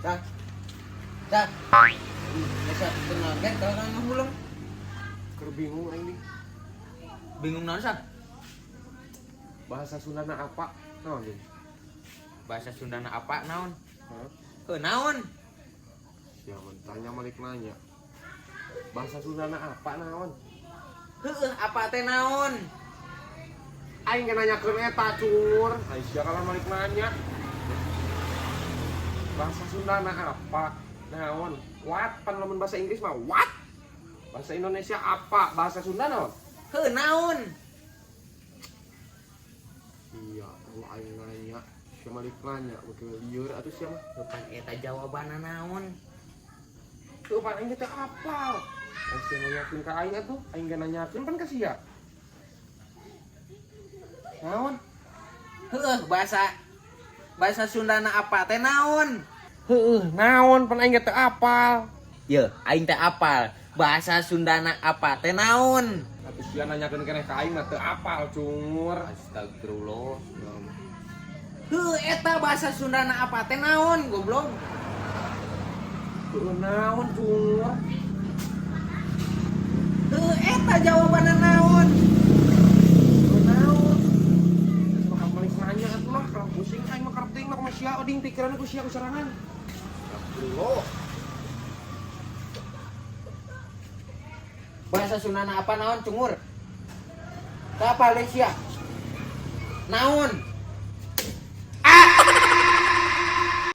Dah. Dah. Biasa kenal kan kalau kan ngahuleng. Keur bingung aing nih. Bingung naon sah? Bahasa Sundana apa? Naon deui? Bahasa Sundana apa naon? Hah? Heuh naon? Sia mun tanya malik nanya. Bahasa Sundana apa naon? Heueuh apa teh naon? Aing ge nanyakeun eta cur. Ai sia kalah malik nanya. Bahasa Sundana apa? Naon? What? Pan lamun bahasa Inggris mah what? Bahasa Indonesia apa? Bahasa Sunda naon? Heuh naon? Iya, kalau aing nanya, sia malik nanya, beuki lieur atuh sia mah. Heuh pan eta jawabanna naon? Tuh pan aing teh apal. Ai sia nanyakeun ka aing atuh, aing ge nanyakeun pan ka sia. Naon? Heueuh bahasa bahasa Sundana apa teh naon? Heueuh, naon pan aing ge teu apal. Yeuh, aing teh apal. Bahasa Sundana apa teh naon? Atuh sia nanyakeun keneh ka aing mah teu apal cungur. Astagfirullah. Heuh eta bahasa Sundana apa teh naon goblok? Heueuh naon cungur. Heuh eta jawabanna naon? Heueuh naon. Geus bakal balik nanya atuh lah, kalau pusing aing mah karep teuing mah kumaha sia oding pikiranna ku sia ku sorangan. Astagfirullah. Bahasa Sundana apa naon cungur? Teu apal deui sia. Naon?